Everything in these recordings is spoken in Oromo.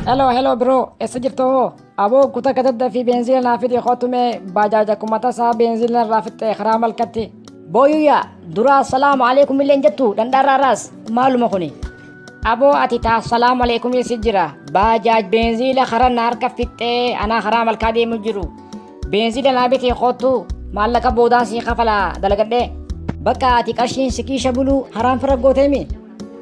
Hello, hello bro, eessa jirtu hoo? Aboo kuta katadda fi beenziila naa fidi kootu mee baajaaja kuma tasaa beenziila irraa fixxe karaa malkatti. Booyuyyaa dura assalaamu alaikum illee hin jettu dhandhaarraarraas maaluma kuni. Aboo ati taa assalaamu alaikum si jira. Baajaaj beenziila karaa na harka fixxee anaa karaa malkaa deemu jiru. Beenziila naa bitee kootu maallaqa boodaan sii kafala dalagadhee. Bakka ati qarshiin sikiisha buluu haraan fira gooteemi.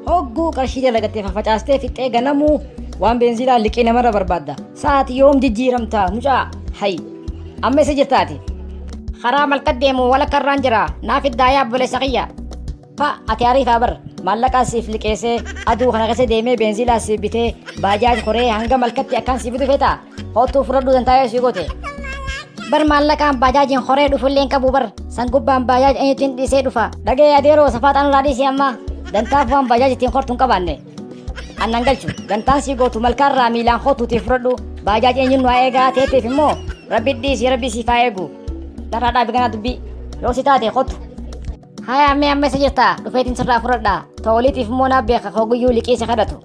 Hogguu qarshii dalagattee fafacaastee fixxee ganamuu waan beenziilaa liqii namarra barbaadda. Sa'aati yoom jijjiiramta mucaa hay. Amma isa jirta ati. Karaa malka deemu walakka irraan jira. Naaf iddaa yaa obboleessa kiyya. Pa ati ariifaa bar maallaqaa siif liqeessee aduu kana keessa deemee beenziilaa siif bitee baajaaj koree hanga malkatti akkaan siif fidu feeta. Hoottuu fudhadhuu dantaayee sii goote. Bar maallaqaan baajaajiin horee dhufullee hin qabu bar. San gubbaan baajaaj eenyutti dhiisee dhufa. Dhagee adeeroo safaaxaan irraa dhiisii amma dantaaf waan baajaaj ittiin hortu hin qabaanne. Annan galchu dantaan sii gootu malkaarraa miilaan hootuutii fudhadhu baajaaj eenyuun waa eegaa teeteef immoo rabbi dhiisii rabbi siif haa eegu. Darraa dhaabi ganaa dubbii yoo si taate hotu. Haya mee amma isa jirta dhufeetiin sirraa fudhadha. Tooliitiif immoo naaf beeka hogguyyuu liqii si kadhatu.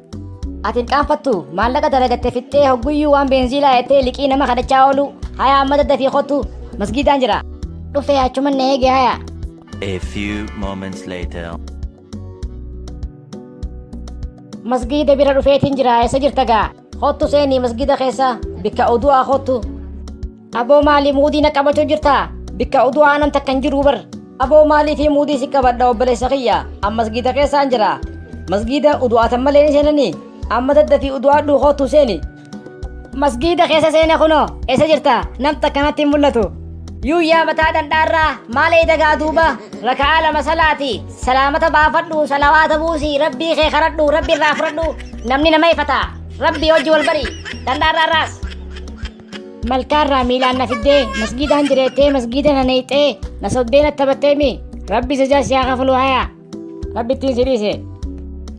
Ati hin qaanfattu maallaqa dalagatte fixxee hogguyyuu waan beenziilaa jettee liqii nama kadhachaa oolu. Haya amma daddafii kottu masgiidaan jira. Dhufee achuman na eege haya. A few moments later. Masgiida bira dhufeetiin jira eessa jirta gaa? Kottu seenii masgiida keessa bikka odu'aa kottu. Aboo maalii muudii na qabachuu jirta? Bikka odu'aa nam takka hin jiru bar. Aboo maalii fi muudii si qabadha obboleessa kiyya. Amma masgiida keessaan jira. Masgiida udu'aatan malee ni seenanii. Amma daddafii udu'aadhu kottu seeni. Masgiida keessa seene kunoo eessa jirta? Nam takka natti hin mul'atu. Yuuyyaa mataa dhandhaarraa maal eedagaa duuba raka'aa lama salaati salaamata baafadhu salawaata buusi rabbii kee kadhadhu rabbi irraa fudhadhu namni nama ifata rabbii hojii wal bari dhandhaarraa raas. Malkaarraa miilaan na fiddee masgiidaan jireettee masgiida na neeyxee na sobdee na taphatteemi rabbi sajaa si haa kafalu haya rabbi ittiin si dhiise.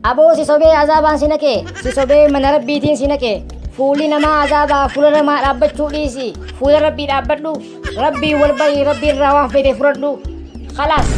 Aboo si sobee azaabaan si naqe si sobee mana rabbiitiin si naqe fuulli namaa azaabaa fuula namaa dhaabbachuu dhiisi fuula rabbii dhaabbadhu rabbii wal barii rabbii irraa waan fedhe fudhadhu khalaas.